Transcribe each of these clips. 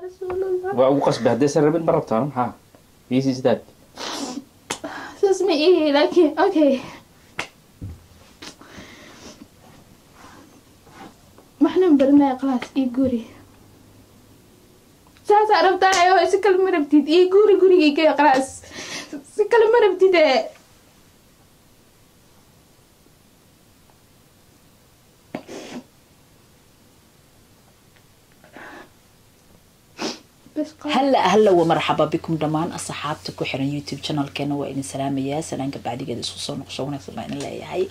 Rasuulallah. Waa ugu qasbay haddaysan rabin ma rabtaan maxaa easy is that. Saas ma ihi, laakiin okay, waxna baranaya. Khalaas, ii guri saasaa rabtaa ayo, si kale ma rabtid. Ii guri gurigayga, khalaas, si kale ma rabtid ee. Bas khalaas. Halla halla wa marxaba bikum dhammaan asxaabta ku xiran YouTube channelkeena, waa idin salaamayaa. Salaanka bacdigeeda isku soo noqosho wanaagsan baa idin leeyahay.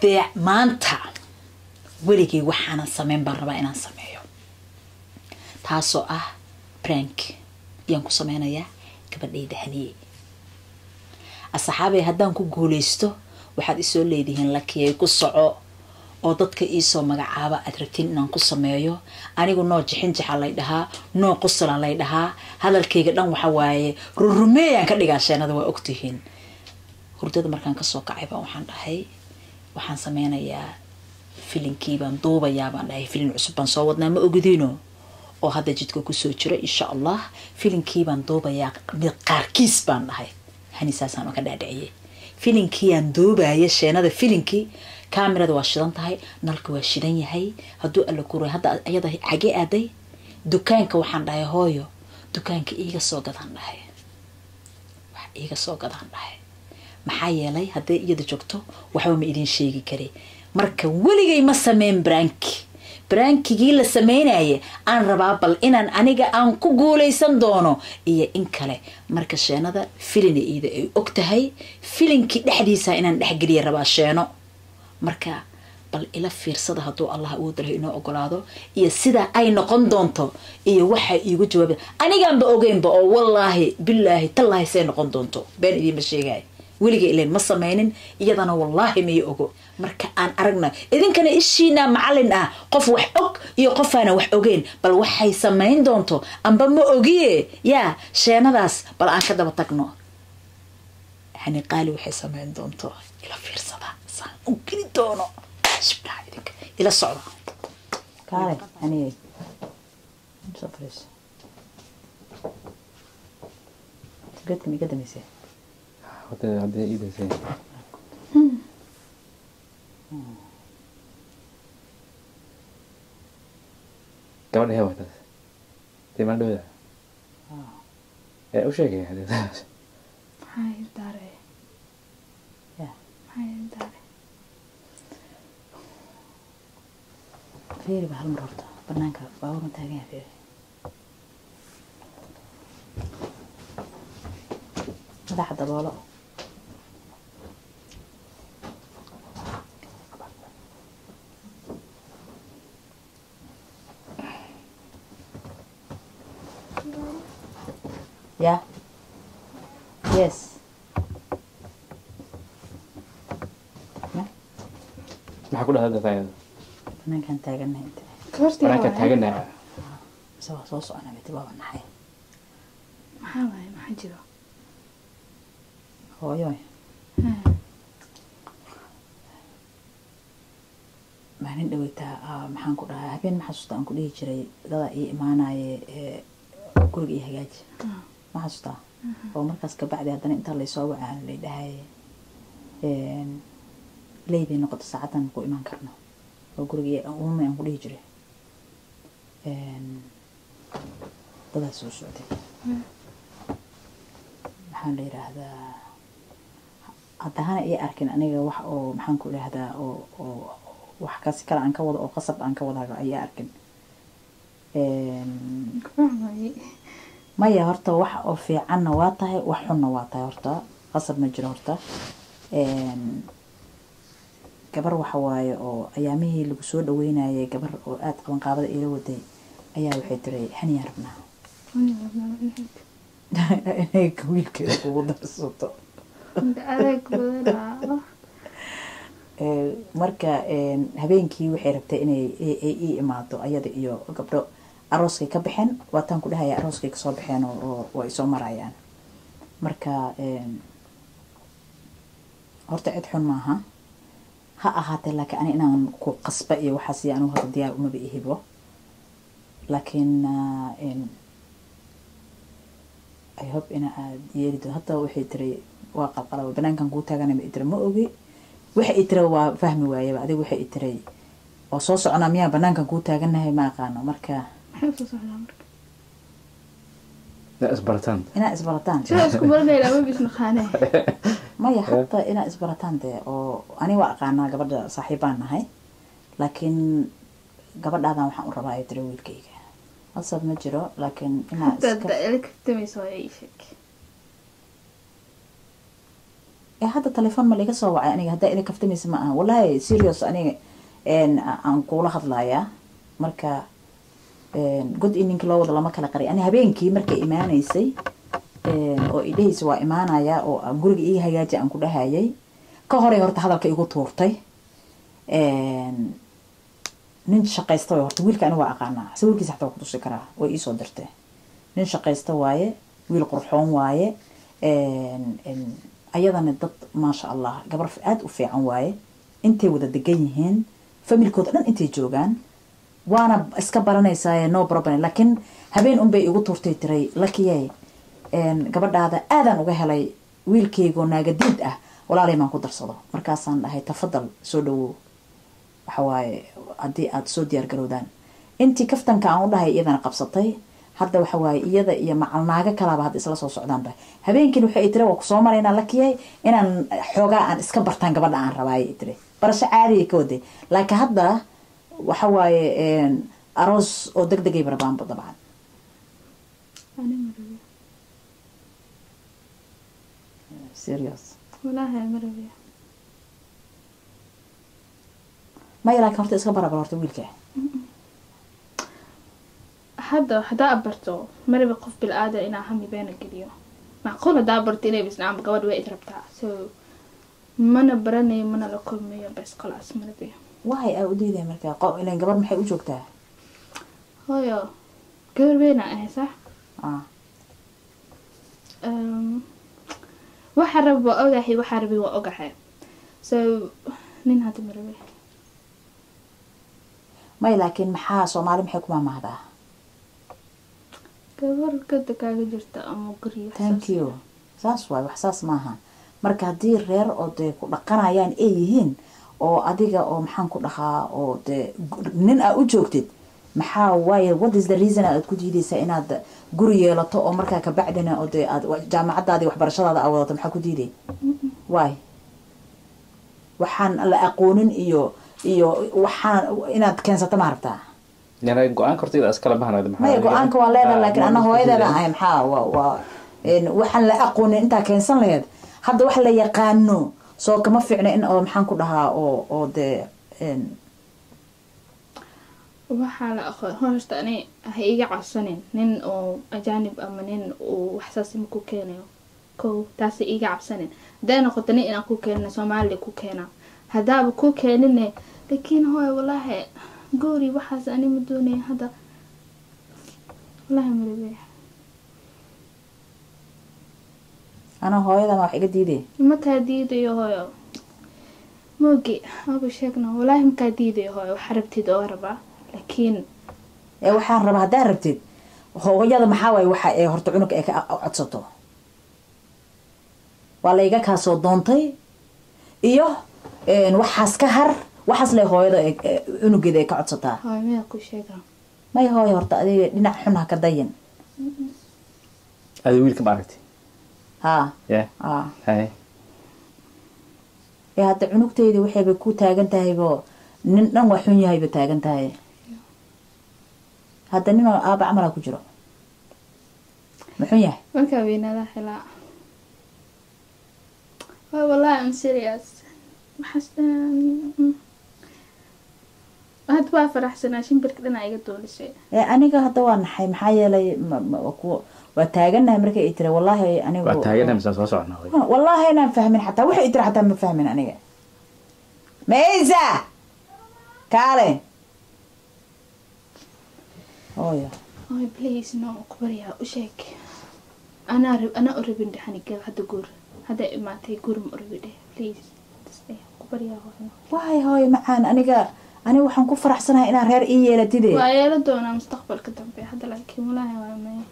Dee maanta weligay waxaanan sameyn baan rabaa inaan sameeyo, taasoo ah prank ayaan ku sameynayaa gabadhayda Haniye. Asxaabay, haddaan ku guuleysto waxaad isoo leedihiin lakiyay ku soco oo dadka iisoo magacaaba aad rabtiin inaan ku sameeyo. Anigu noo jixin jixa lay dhahaa, noo qosla lay dhahaa, hadalkayga dhan waxa waaye rurumeeyaan ka dhigaa sheenada, waa ogtihiin. Hurdada markaan kasoo kacay baan waxaan dhahay waxaan sameynayaa filinkii baan duubayaa baan dhahay. Filin cusub baan soo wadnaa, ma ogidiino, oo hadda jidka kusoo jiro insha Allah. Filinkii baan duubayaa mid qaarkiis baan dhahay. Hani saasaan ka dhaadhiciyey filinkiiyaan duubaya sheenada. Filinkii kaamirada waa shidan tahay, nalka waa shidan yahay. Hadduu Alla kuray, hadda ayada xagee aaday? Dukaanka. Waxaan dhahay hooyo dukaanka iiga soo gadaan dhahay, wax iiga soo gadaan dhahay. Maxaa yeelay hadday iyada joogto waxba ma idin sheegi kari. Marka weligay ma sameyn prank-i. Prank-igii la sameynaye aan rabaa bal inaan aniga aan ku guuleysan doono iyo in kale. Marka sheenada filina iida ay og tahay, filinkii dhexdiisa inaan dhexgeliya rabaa sheeno. Marka bal ila fiirsada hadduu Allah uu dalaho inoo ogolaado iyo sida ay noqon doonto iyo waxa iigu jawaabi. Anigaanba ogeynba oo wallaahi bilaahi tallaahi say noqon doonto been idiinma sheegay. Weliga ileen ma sameynin, iyadana wallaahi may ogo. Marka aan aragna, idinkana ishiinaa macalin ah, qof wax og iyo qofaana wax ogeyn bal waxay samayn doonto amba ma ogiye. Yaa sheenadaas bal aan ka daba tagno. Yani qaali waxay samayn doonto ila fiirsada, saan u geli doono shibdhaha, idinka ila socda. Kaale anigay soo fariiso, geedka ma iga dambeysay? Hadda haddii iidaysay gabadha hee wataas dee maaldhowda ee u sheegay Maxaa idin daaray? Ya. Maxaa idin daaray? Fiiri ba hal mar horta banaanka baabuur ma taagan yahay? Fiiri madaxa daboolo. Ya, yes. Maxaa ku dhahda ayada? Banaankaan taagannahay inta. Horteeda banaanka waaye. Taaganaha. Mise waa soo soconaa miti waaba naxay. Maxaa waaye? Maxaa jiro? Hooyoy. Ha. Maalin dhaweytaa maxaan ku dhahaa, habeen ma xasuusta aan ku dhihi jiray dadaa ii imaanaye ee guriga ii hagaaji? Ma xasuustaa? Oo markaas kabacdi haddana inta laysoo wacaa lay dhahay leybay noqoto saacadan ku imaan karno oo guriga uumay aan ku dhihi jiray. Dadaa soo socday. Maxaa la yiraahdaa, haddahana ii arkin aniga wax oo maxaan ku idhaahdaa oo wax kasi kale aan ka wado oo qasab aan ka wadago ayaa arkin. Fahmay. Maya, horta wax oo fiicanna waa tahay, wax xunna waa tahay. Horta qasab ma jiro. Horta gabar waxa waaye oo ayaamihii lagu soo dhaweynayay, gabar oo aada qabanqaabada iila waday ayaa waxay tiri haniyaan rabnaa inay wiilkeeda kugu darsato. Adeeg badanaa. Marka habeenkii waxay rabtay inay ii imaado ayada iyo gabdho. Arooskay ka baxeen, waataan ku dhahaya arooskay kasoo baxeen oo way soo marayaan. Marka horta cid xun maaha ha ahaatee, laakiin ani inaan ku qasba iyo waxaas iyo anigu hadda diyaar umaba ihibo. Laakiin I hope ina aad yeeli doon. Hadda waxay tiray waa qalqalaba, banaankan kuu taaganay ma itira, ma ogi waxa i tira, waa fahmi waayaba. Adiga waxay i tiray oo soo soconaa, miyaa banaankan kuu taaganahay? Ma aqaano marka. Maxay usoo socdaa marka? Ina isbarataan. Inaa isbarataan. Sidaa isku baranayna, ma isnaqaane. Maya, hadda inaa isbarataan dee, oo ani waa aqaanaa gabadha, saaxiibaan nahay, laakiin gabadhaadan waxaan u rabaa ay tiri wiilkayga. WhatsApp ma jiro, laakiin inaa hadda iska ila kaftamayso hooyo, ii sheeg. Ee hadda telefoon ma laiga soo wacay aniga? Haddaa ila kaftamaysa ma aha, wallahi serious aniga aan kuula hadlayaa. Marka god in ninka loo wado lama kala qaray. Ani habeenkii markay imaanaysay oo idhahaysa waa imaanaya oo aan guriga ii hagaaji aan ku dhahayay, ka horay horta hadalka igu tuurtay. Nin shaqaysta waay horta wiilka, aniga waa aqaanaa, sawirkiisa xataa waa kutusi karaa, way iisoo dirtay. Nin shaqaysta waaye, wiil qurxoon waaye. Ayadana dad maasha Allah, gabar aada u fiican waaye. Intay wada degan yihiin, familkooda dhan intay joogaan, waana iska baranaysaa, no problem. Laakiin habeen unbay igu tuurtay, tiray Lakiyey, gabadhaada aadaan uga helay, wiilkaygoo naagadiid ah walaalay maan ku darsado. Markaasaan dhahay tafadal, soo dhawow, waxa waaye haddii aada soo diyaar garowdaan. Intii kaftanka aan u dhahay iyadana qabsatay. Hadda waxa waaye iyada iyo macalnaago kalaaba hadda isla soo socdaanba. Habeenkiin waxay i tiri waa kusoo maraynaa Lakiyay, inaan xoogaa aan iska bartaan gabadha aan rabaayay i tiri. Barasho caadiya ka waday, laakiin hadda waxa waaye aroos oo deg degay rabaanba dabcan. Ani ma rabiyo. Serious. Walaahi ma rabiyo. Maya, laakiin horta iska barabal horta wiilka. Hadda haddaa barto, ma rabi qof bil-aadan inaa hami beena geliyo. Macquul haddaa barto inay bisnaanba gabadh way id rabtaa, so mana baranayo, mana la kulmayo, bas khalaas, ma rabiyo. Waay aa u diiday marka ileen gabar maxay u joogtaa? Hooyo, gabar weyna ahay, sax? Ah. Waxa raba waa ogahay, waxaa rabi waa ogahay, so nin hadda ma rabi. Maya, laakiin maxaa Soomaali maxay ku maamahdaa? Gabar gada kaaga jirta ama guryo. Thank you, saas waay, wax saas maaha. Marka haddii reer oo dee ku dhaqanayaan ay yihiin oo adiga oo maxaan ku dhahaa oo dee nin aa u joogtid, maxaa waaye, what is the reason aad ku diideysaa inaad guri yeelato oo markaa kabacdina oo dee aad jaamacadaadi waxbarashadaada aa wadato? Maxaa ku diiday? Waay waxaan la aqoonin iyo waxaan inaad keensato ma rabtaa? Yani go-aanka horta iyada iskala mahanad. Maya, go-aanka waa leedahay, laakiin ana hooyadeeda ahay. Maxaa waa waxaan la aqoonin intaa keensan laheyd, hadda wax la yaqaano soo kama fiicno in oo maxaan ku dhahaa oo dee Waxaa la aqoon horta, ani ha iga cabsanin nin oo ajaanib ama nin uu waxsaas ima ku keenayo. Kow, taasi iga cabsanin. Hadday noqoto nin inaan ku keenina, Soomaaliya ku keenaa, haddaaba ku keenine. Laakiin hooy, wallaahi goori waxaas ani ma doonaya hadda, wallaahi ma rabe. Ana hooyada ma wax iga diiday? Makaa diidayo hooyo, moogi aba sheegno, wallaahi makaa diidayo hooyo, waxa rabtid oo rabaa, laakiin Ee waxaan rabaa haddaa rabtid hooyada, maxaa waaye waxa ee horta cunug ay ka codsato waa layga kaasoo doontay iyo waxaas ka har, waxaas le hooyada cunugeeda ay ka codsataa. Hooyo, miyaa ku sheegaa? May hooyo, horta adiga dhinac xun ha ka dayin. Adi wiilka ma aragtay? Haa. Ya. Haa. Hay. Ee hadda cunugtayda waxayba ku taagan tahaybo nin dhan waa xun yahayba taagan tahay. Hadda nin oo aaba camalaa ku jiro ma xun yahay? Markaa weynaada xilaa. Hooyo, wallahi I'm serious. Waxaas dhan hadda waa faraxsanaa, shimbirka dhanaa iga doolisay. Ee aniga hadda waa naxay, maxaa yeelay waa taaganahay markay i tiri wallaahi anigu Waa taaganahay misaan soo soconaa way. Wallaahi inaan fahmin xataa waxay i tiri, xataa ma fahmin aniga. Maysa, kaale hooyo. Hooyo, please, no, kubaryaa, u sheeg anaa rab, anaa u rabin dhexaniga hadda guur hadda imaatay, guur ma u rabin dheh, please. Tas dheh, kubaryaa hooyo. Waay hooyo macaan, aniga Aniga waxaan ku faraxsanahay inaan reer ii yeelatide. Waa yeelan doonaa mustaqbalka dambe, hadda laakiin walaahi waa maya.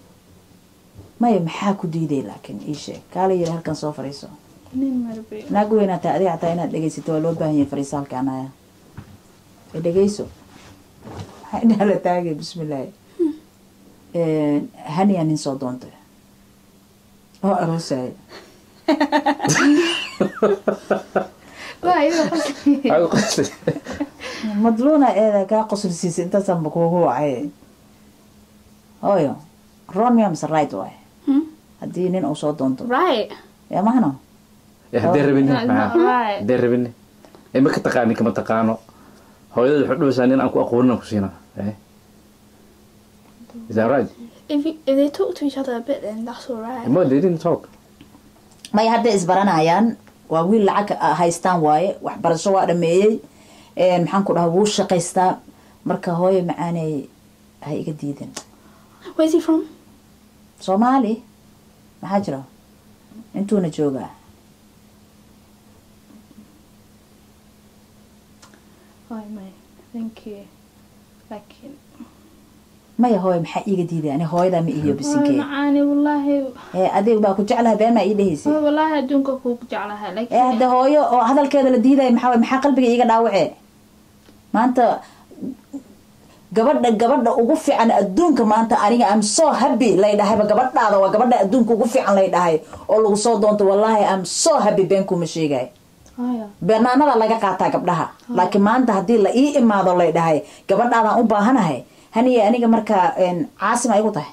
Maya, maxaa ku diiday laakiin? Ii sheeg, kaala yiri halkan soo fariiso. Nin marbe. Naag weynaataa adiga, xataa inaad dhegeysato waa loo baahan yahay. Fariiso halkaan aya, e dhegeyso. Maxaa indhaha la taagay? Bismillaahi. Haniya nin soo doontay oo aroosaya. Waa iyadoo qosli. Maxaad u qosli? Madluuna eeda kaa qosol siisay, intaasaanba kuugu wacay. Hooyo, wrong miya mise right waay haddii nin uu soo doonto? Right. Yaa mahano? Eh, haddee rabin No, it's maxaa? not right. Haddee rabin, ee ma ka taqaanin, kama taqaano. Hooyada waxay dhubaysaa nin aan ku aqoonin aan ku siinaa. Eh, is that right? If they talk to each other a bit, then that's alright. No, they didn't talk. Maya, hadday isbaranayaan, waa wiil lacag haystaan waaye, waxbarasho waa dhameeyey. Maxaan ku dhahaa, wuu shaqaystaa. Marka hooyo macaaney, ha iga diidan. Where's he from? Soomaali. Maxaa jira? Intuuna joogaa. Oh my, thank you. Laakiin Maya hooyo, maxaa iiga diiday? Ani hooyadaa ma ihiyo? Hooyo bisinkee macaani, wallaahi. Ee adiga baa ku jeclahay, been maa ii dhehaysay? Hooyo, wallaahi adduunka kuugu jeclahay, Ee laakiin hadda hooyo oo hadalkeeda la diidaya maxaa waay? Maxaa qalbiga iiga dhaawace maanta? Gabadha ugu fiican adduunka maanta aniga am so happy lay dhahayba, gabadhaada waa gabadha adduunka ugu fiican lay dhahay oo lagu soo doonto. Wallaahi am so happy, been kuma sheegay. Hooyo. Banaanada laga qaataa gabdhaha, laakiin maanta haddii la ii imaado lay dhahay gabadhaadaan u baahanahay, haniye, aniga markaa caasim ay igu tahay.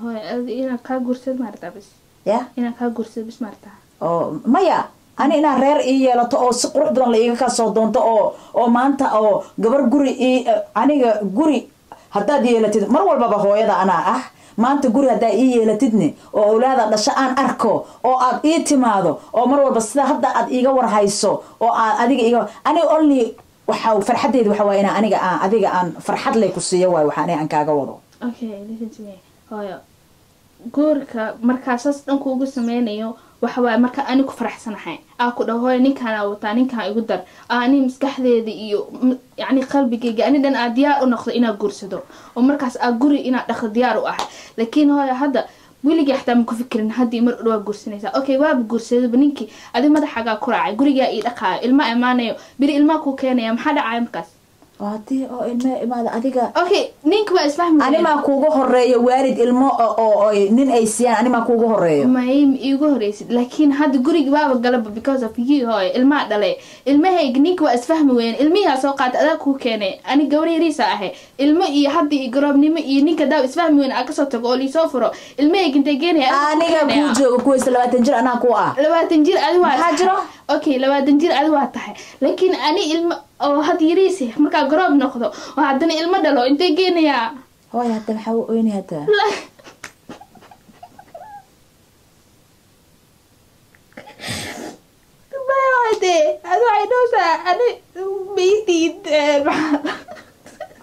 Hooyo, adi inaan kaa guursad maartaa bas. Ya. Inaan kaa guursad bis maartaa. Oo maya, ani inaad reer ii yeelato oo si qurux badan la iiga kaa soo doonto oo maanta oo gabar guri ii, aniga guri haddaad yeelatid mar walbaba hooyada anaa ah. Maanta guri haddaa ii yeelatidne oo awlaada dhasho aan arko oo aad ii timaado oo mar walba sida hadda aad iiga warhayso oo aad adiga iiga, aniga only waxa farxadeyda waxa waay inaa aniga aan adiga aan farxad lay ku siiyo waay waxa aniga aan kaaga wado. Okay, listen to me, hooyo. Guurka markaa saas dhan kuugu sameynayo waxa waaye marka ani ku faraxsanahay aa ku dhaho, hooyo, ninkaan aa wataa, ninkaan igu dar. Aa ani maskaxdeeda iyo yacni qalbigayga ani dhan aa diyaar u noqdo inaa guursado oo markaas aa guri inaa dhaqdo diyaar u ah. Laakiin hooyo, hadda weligii xataa ma ku fikirin haddii mar dhow waa guursanaysaa. Okay, waaba guursadaba ninkii, adi madaxaagaa ku raacay, gurigaa ii dhaqaayo, ilmaa imaanayo, beri ilmaa kuu keenaya, maxaa dhacaya markaas? Oo haddii oo ilme imaada adiga. Okay, ninka waa isfahmi. Animaa kuugu horeeyo waalid ilmo oo nin ay siiyaan? Animaa kuugu horeeyo? May, ma iigu horeysid, laakiin hadda guriga waaba galaba because of you, hooyo. Ilmaha dhalay, ilmahayga ninka waa isfahmi weyne, ilmihiaa soo qaatay, adaa kuu keenay. Ani gabar yariisa ahay, ilmo iyo hadda iyo garoobnimo iyo ninka daa isfahmi weyne aa kasoo tago oo liisoo furo, ilmahayga intay geenaya? Aniga kuu jooga kuwaysta 20 jir anaa ku ah. 20 jir adi waa. Maxaa jiro? Okay, 20 jir adi waa tahay, laakiin ani ilmo oo hadda yariisa markaa garoob noqdo oo haddana ilmo dhalo, intay geenayaa? Hooy, hadda maxaa u oyni hadda? Maya, adi waxay dhowsaa ani maydiid.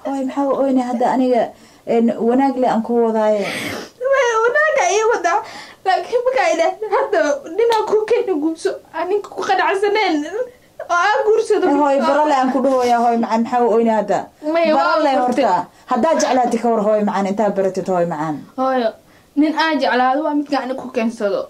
Hooy, maxaa u oyni hadda? Aniga wanaag le aan ku wadaaye. Wanaaga ii wadaa, laakiin markaa idhaah hadda ninaa ku keena guurso, aan ninka ku qanacsaneen oo aan guursado. Hooy, barale aan ku dhahoya. Hooy macaan, maxaa u oyni hadda? Maya, waa barale bartay. Horta haddaa jeclaatid ka war, hooy macaan, intaa baratid, hooy macaan. Hooyo, nin aan jeclaado waa midka ani ku keensado,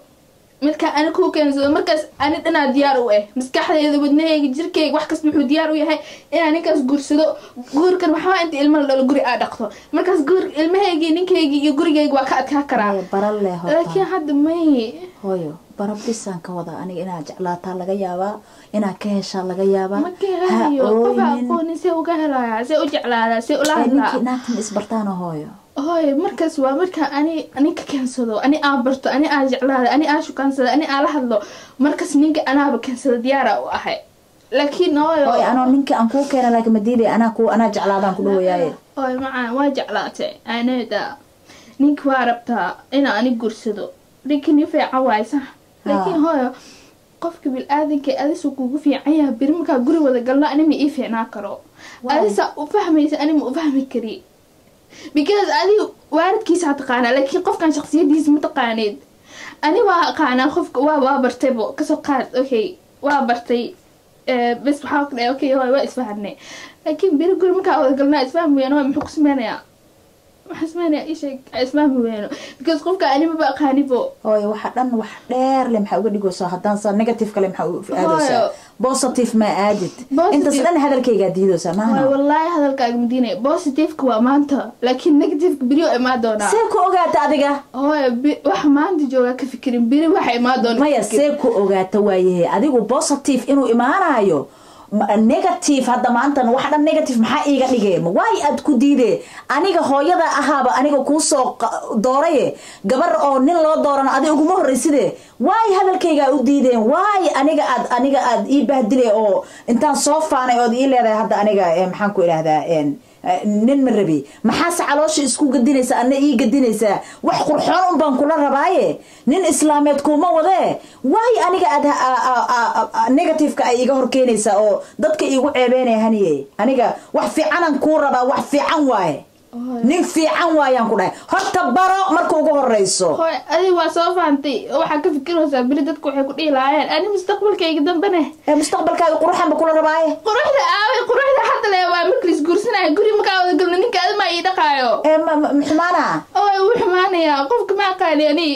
midka ani ku keensado. Markaas ani dhanaa diyaar u ah, maskaxdeyda, wadnahayga, jirkeyga, wax kasta wuxuu diyaar u yahay inaan ninkaas guursado. Guurkan waxaa inta ilmo la dhalo guri aa dhaqdo, markaas guur ilmahaygii, ninkaygii iyo gurigayga waa ka adkaa karaa. Hooyo, barale horta. Laakiin hadda may. Hooyo, bara bisaan ka wadaa aniga. Inaad jeclaataa laga yaabaa, inaad ka heshaa laga yaabaa. Ma ka helayo. Ha qof ooynin. Aqoonin see uga helaya, see u jeclaadaa, see ula Ee, hadlaa? Ninkii naagta ma isbartaano, hooyo? Hooy, markaas waa marka ani ninka keensado, ani aan barto, ani aan jeclaado, ani aan shukaansado, ani aan la hadlo. Markaas ninka anaaba keensado, diyaara u ahay, laakiin hooyo. Hooyo, anoo ninka aan kuu keena laakiin ma diiday anaa ku anaa jeclaadaan ku dhawayaaye. Hooy macaan, waa jeclaatay anada, ninka waa rabtaa inaa ani gursado, ninka nin fiican waay, sax, laakiin hooyo, qofka bil-aadanka adisu kugu fiican yahay, beri markaa guri wada galno ani ma ii fiicnaa karo. Adisa u fahmaysa, ani ma u fahmi kari, because adi waalidkiisa taqaanaa, laakiin qofkan shaksiyadiisa ma taqaaneed. Ani waa aqaanaa qofka, waa bartaybo, kasoo qaad. Okay, waa bartay. Bes waxaa ku dhahay okay hooyo, waa isfahanay, laakiin beri guri markaa wada galnaa isfahmi weyno. Hooyo, muxuu ku sameynayaa? Maxaa sameynaya? Ii sheeg. Isfahmi weyno because qofka ani maba aqaanibo. Hooyo, waxa dhan wax dheer le maxaa uga dhigaysaa? Haddaan saa negative kale maxaa u aadaysaa? Hooyo. Positive ma aadid? Positive. Intaas dhan hadalkaygaa diidaysaa hooyo maahna? Wallaahi hadalkaaga madiinay. Positiveka waa maanta, laakiin negativeka beri oo imaa doonaa. See ku ogaata adiga? Hooyo, waxa maanta joogaa ka fikirin, beri waxa imaa doona ka Maya. fikirin. See ku ogaata waayahe adigu positive inuu imaanayo? Negative hadda maantan wax dhan negative maxaa iiga dhigay? Ma waay aad ku diide? Aniga hooyada ahaaba aniga kuusoo dooraye, gabar oo nin loo dooran adi uguma horreyside. Waay hadalkaygaa u diideen? Waay aniga aad aniga aad ii bahdile oo intaan soo faanay ood ii leedahay hadda aniga maxaan ku idhahdaa, nin ma rabi? Maxaase caloosha isku gadinaysa, adna ii gadinaysaa? Wax qurxoon un baan kula rabaaye, nin islaameed kuuma wadee. Waay aniga aad negativeka ay iga horkeenaysaa oo dadka iigu ceebeynaya? Haniye, aniga wax fiicanan kuu rabaa, wax fiican waaye. Hooyo. Nin fiican waayaan ku dhahay. Horta baro marka ugu horeyso. Hooyo, adiga waa soo fahantay oo waxaa ka fikiraysaa beri dadku waxay ku dhihi lahaayeen. Ani mustaqbalkayga dambene. Ee mustaqbalkaaga quruxan ba kula rabaaye. Quruxda aaway? Quruxda hadda le waa marka laisguursanayo. Guri markaa wada galno, ninka adi maa ii dhaqaayo. Ee xumaana? Oo wuu xumaanayaa. Qofka ma aqaani ani.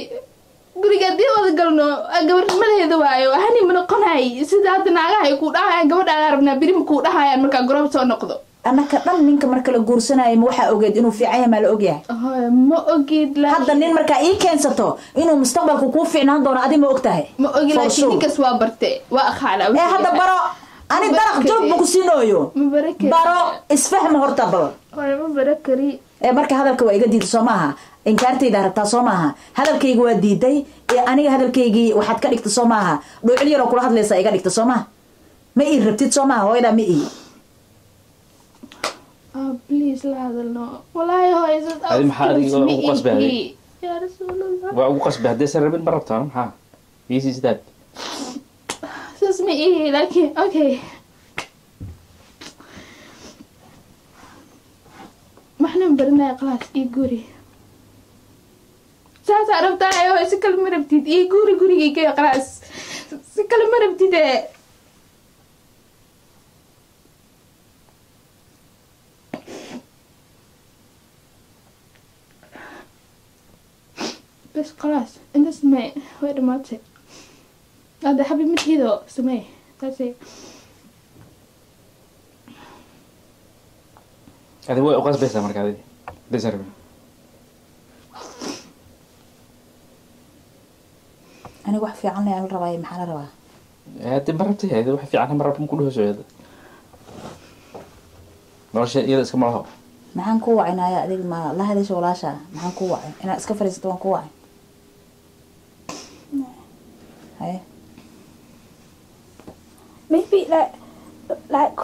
Guriga haddii wada galno, gabarnimadeeda waayo hani ma noqonay sida hadda naagaha ay kuu dhahayaan gabadhaadaa rabnaa, beri ma kuu dhahayaan markaa garoob soo noqdo. Annaka dhan ninka marka la guursanayo, ma waxaa ogeed inuu fiican yahay? Maa la ogyahay? Hooyo, ma ogid. Hadda nin markaa ii keensato inuu mustaqbalka kuu fiicnaan doono, adi ma og tahay? Ma ogi. For Laakiin sure. ninkaas waa barte, waa aqaana. Ee hadda baro. Ani daraq joog ma ku siinooyo. Ma bara kari. Baro, isfahma horta bal. Hooyo, ma bara kari. Ee marka hadalka waa iga diiday soo maaha? Inkaartayda rabtaa soo maaha? Hadalkayga waa diiday. Ee aniga hadalkaygii waxaad ka dhigta soo maaha dhuucil yaroo kula hadlaysa iga dhigta soo maaha? Ma ii rabtid soo maaha? Hooyadaa ma ii Ah, please la hadalno. Walaahi hooyo, saas Adi maxaa adiga ugu qasbay adiga? Yaa rasuulallah. Waa ugu qasbay. Haddaysan rabin ma rabtaa? Maxaa easy is that. Saas ma ihi, laakiin okay, maxnan baranaya. Khalaas, ii guri. Saasaa rabtaa hooyo? Si kale ma rabtid? Ii guri, gurigayga khalaas. Si kale ma rabtid ee? Bes khalaas, inta samee, way dhamaatay. Hadda xabi midkiido samee taasay. Adi way u qasbaysaa marka adi haddaysan rabin. Aniga wax fiican le la rabaaye, maxaa la rabaa? Haddi ma rabtay adi wax fiican ma rabta, ma ku dhehayso iyada nolosha iyada iska malaho. Maxaan ku wacinaya? Adiga ma la hadasha walaasha? Maxaan ku wacay? Inaad iska fadhiisato waan ku wacay. Haye. Maybe like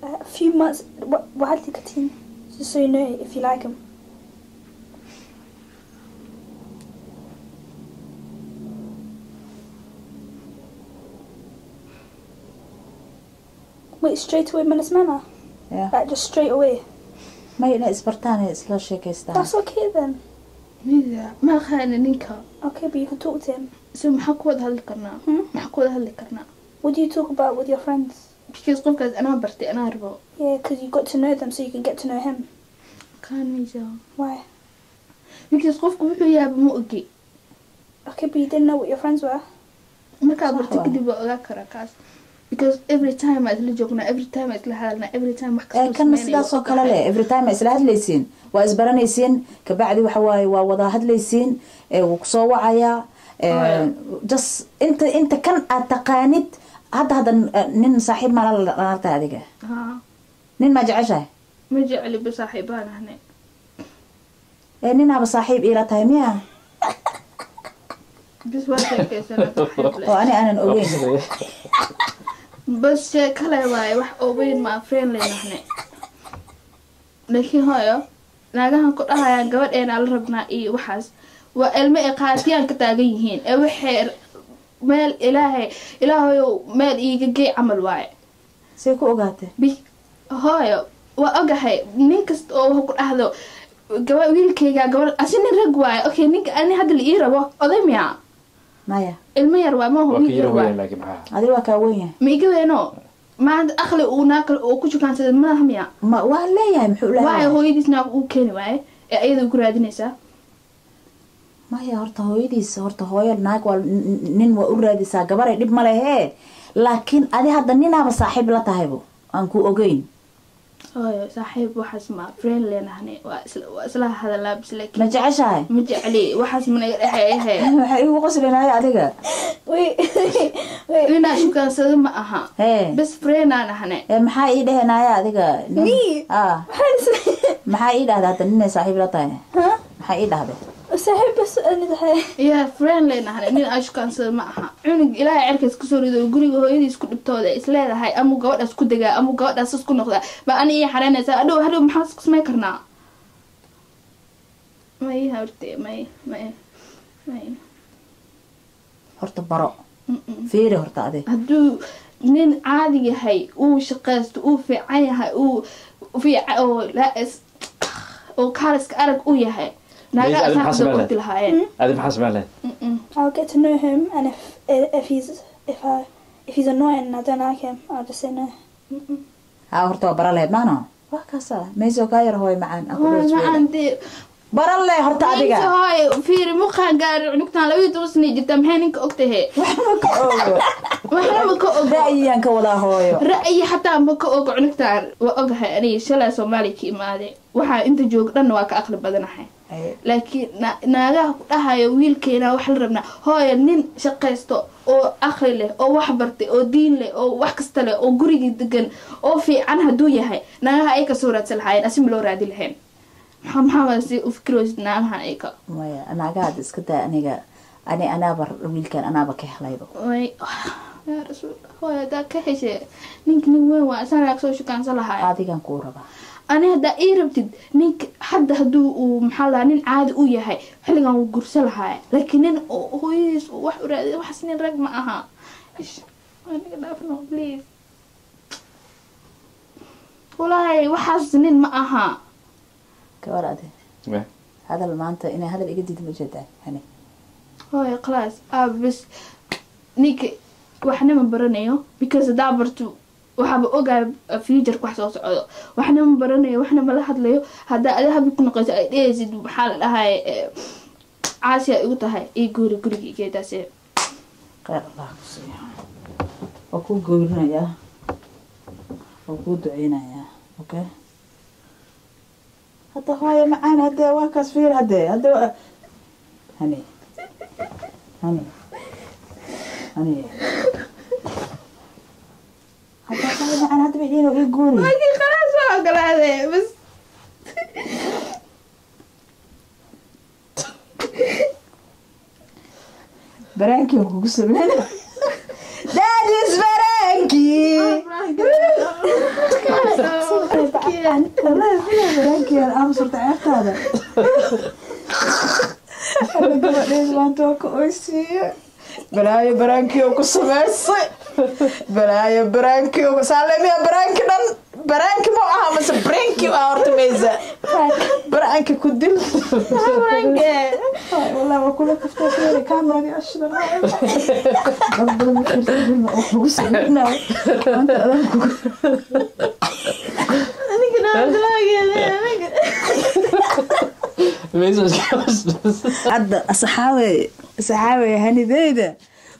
a few months. What had just so you know if you like him. Wait, straight away, Menace Manor. Ya. Like just straight away. May inay isbartaan ee isla sheekaystaan. That's okay then. Mida ma aqaana ninka. Okay, but you can talk to him. So maxaa ku wada hadli karnaa? Hmm? Maxaa ku wada hadli karnaa? What do you talk about with your friends? Because qofkaas anaa bartay, anaa rabo. Yeah, because you got to know them, so you can get to know him. Aqaanaysa. Why? Because qofku wuxuu yaaba ma ogi. Okay, but you didn't know what your friends were. Markaa Sax bartay waay. kadib waa ogaa karaa kaas, because every time aa isla joognaa, every time aa isla hadalnaa, every time wax Ee kastoo kanna sameynaya sidaas oo waa kale ogahay. leh every time isla hadlaysiin, waa isbaranaysiin, kabacdi waxa waaye waa wada hadlaysiin. Ee wuu kusoo wacayaa. Ee Hooyo. just inta kan aad taqaanid hadda nin saaxiib maa la tahay adiga? Haa. Nin maa jeceshahay? Ma jecli ba, saaxiibaan ahnay. Ee ninaaba saaxiib iila tahay miya? Bis waa sheekaysanaa, saaxiib leh. Oo ani aanan ogeyn. Bas sheekale waaye, wax oo weyn ma friendly nahne. Laakiin hooyo, naagahan ku dhahayaan gabadheena la rabnaa iyo waxaas waa ilmo ay qaatiyaan ka taagan yihiin ee waxay meel ilaahay ilaahayow meel iiga gey camal waaye. See ku ogaatay? Bi hooyo, waa ogahay. Nin kasta oo wax ku dhahdo gaba wiilkayga gabar asi nin rag waaye. Okay, ninka ani hadda la ii rabo oday miyaa? Maya ilmo yar waa maaho Waa ka wiil yar yar waa weyn laakiin maxaa adiga waa kaa weyn yahay. Ma iga weeno maanta aqli uu naag uu ku shukaansaday malaha miya? Ma waa leeyahay muxuu waayo leeyahay? Hooyadiis naag uu keeni waaye ee ayada ku raadinaysaa. Maya horta hooyadiis horta hooyo naag waa nin waa u raadisaa gabaray dhib ma lehe, laakiin adi hadda ninaaba saaxiib la tahaybo aan ku ogeyn. Hooyo saaxiib waxaas ma friend leenahne, waa isla hadalaa bis Ma laakiin jeceshahay? Ma jecli waxaas mana iga dhexeeyahe. Waxay igu qoslinaya adiga. Wait, wait. Ninaa shukaansado ma aha. Hee. Bas friend aan ahne. Ee maxaa ii dhehenaya adiga? Me? Ah, maxaa ii dhahda hadda ninay saaxiib la tahay? Huh? Maxaa ii dhahday? saaxiib bas ani tahay. Ya friend leenahne, nin aa shukaansado ma aha. Cunug ilaahay cerkaas kusoo rido guriga hooyadiis ku dhibtooda isleedahay amuu gabadhaas ku degaa amuu gabadhaas sas ku noqdaa ba ani ii xareynaysaa hadhow hadhow maxaan isku samayn karnaa? May horte may may may. Horta baro. Mm-mm. Fiiri horta adi. Hadduu nin caadi yahay uu shaqaysto uu fiican yahay uu fiica oo la oo kaaliska arag u yahay Maysa, naagaa adi maxaa asaaqda samayn ordi lahayd? lahaayeen. Adi maxaa samayn lahayd? Mm-mm. I'll get to know him, and if he's annoying and I don't like him, I'll just say no. Mm-mm. Haa horta waa bara lahayd maano waa kaasa meesoo kaa yar hooyo macaan aan ku Waa dhow macaan dee. Bara le horta adiga. Maysa hooyo fiiri muqaan gaarin cunugtaan 12 sana jirta maxay ninka ogtahe? Waxba ka ogo. Waxna ma ka ogo. Ra'yiyaan ka wadaa hooyo. Ra'yi xataa ma ka ogo cunugtaan waa ogahay aniga shalay Soomaaliya ka imaaday waxaa inta joog dhanna waa ka aqli badanahay. Laakiin naagaha ku dhahayo wiilkeena wax la rabnaa hooyo nin shaqaysto oo aqli leh oo wax bartay oo diin leh oo wax kasta leh oo gurigii degan oo fiican hadduu yahay naagaha ay kasoo raadsan lahaayeen asi ma loo raadi lahayn. Maxaa waa si u fikiraysid naagahan ay ka Maya naagaha iska daa aniga ani anaaba wiilkan anaaba ka helayba. Way yaa rasuul hooyo haddaa ka heshe ninka nin weyn waa isana kasoo shukaansan lahaay. Adigan kuu rabaa. Ani haddaa ii rabtid ninka hadda hadduu uu maxaa lahaa nin caadi u yahay xilligan wuu gursan lahaay laakiin nin oo hooyadiis uu wax u raadiy waxaas nin rag ma aha. Ish, aniga dhaafno please walaahi waxaas nin ma aha. Gabar adi hadal maanta inay hadal iga diidi ma jeedaa hani. Hooyo khalaas aaba bas ninka waxna ma baranayo because haddaa barto waxaaba ogaay future wax soo socdo waxna ma baranayo waxna ma la hadlayo haddaa adi habi ku noqoyso ay dhehaysid maxaa la dhahay caasiya igu tahay ii guuri guriga igeedaase. Khayr Allah ku siiyo waa kuu goorinayaa waa kuu duceynayaa. Okay hadda hooyo macaan hadde waa kaas fiir hadde hadde hani hani hani hadda hooyo macaan hadda bay dhihin oo ii guuri. Laakiin khalaas waa ogolaadee bas. Baraankii waan kugu sameyn. That is baraankii. Wallahi baraankii aan aamusurta ceebtaada. Alla gabadheed maanta waa ka oysiiye. Balaayo baraankii oo ku samaysay. Balaayo baraankii oo saalemiya baraanki dhan baraanki ma aha mase baraanki ah horta maysa. Baraanki ku dil. Wallahi waa kula kaftay fiiri kaameradii ashidan. Dad badan ma fiirsan oo kugu sameynaayo. Maanta adaan kugu Hadda asxaabey asxaabey hanideyda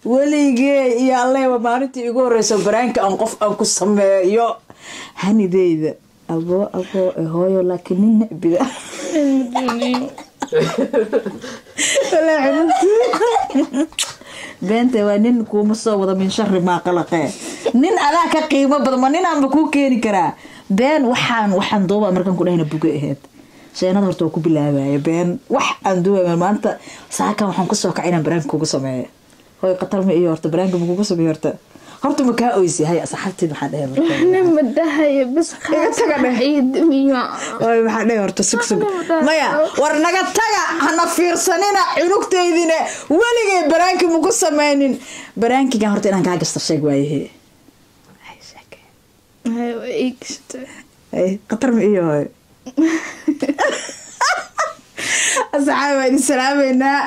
weligey iyo alleyba maalintii igu horeyso baraanka aan qof aan ku sameeyo hanideyda abo abo hooyo laakiin nin necbida. Wallaahi beenta waa nin kuuma soo wado min shari maa qalaqee nin adaa ka qiimo badan ma ninaanba kuu keeni karaa been waxaan duuba markaan ku dhahayna buge ahayd sheenada horta waa ku bilaabaya been wax aan duubaya maanta saakan waxaan kusoo kacay inaan baraanka kugu sameeyo hooy qatar ma iyo horta baraanka ma kugu sameeyo horta horta ma kaa oysi hay asxaabteed maxaa dhahay marka Waxna ma dhahayo bas Iga taga dheh. ii dumiyo. Oy maxaa dhahay horta sug sug maya war naga taga hana fiirsanina cunugteydina weligay baraanki maku sameynin baraankigan horta inaan kaa gasta sheeg waayahe. Hay sheeg. Hay, waa ii gashatay. Ay qatar ma iyo hooy. Asxaabi, waa idin salaameynaa.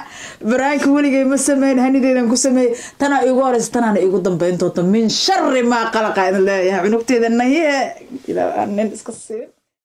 Baraanka weligay ma sameyn, hanideedan ku sameeyey. Tanaa iigu horeysa, tanaana iigu dambeyn doonta. Min shari maa qalaqa idin leeyahay. Cunugteeda naye ilaa aan nin iska siin.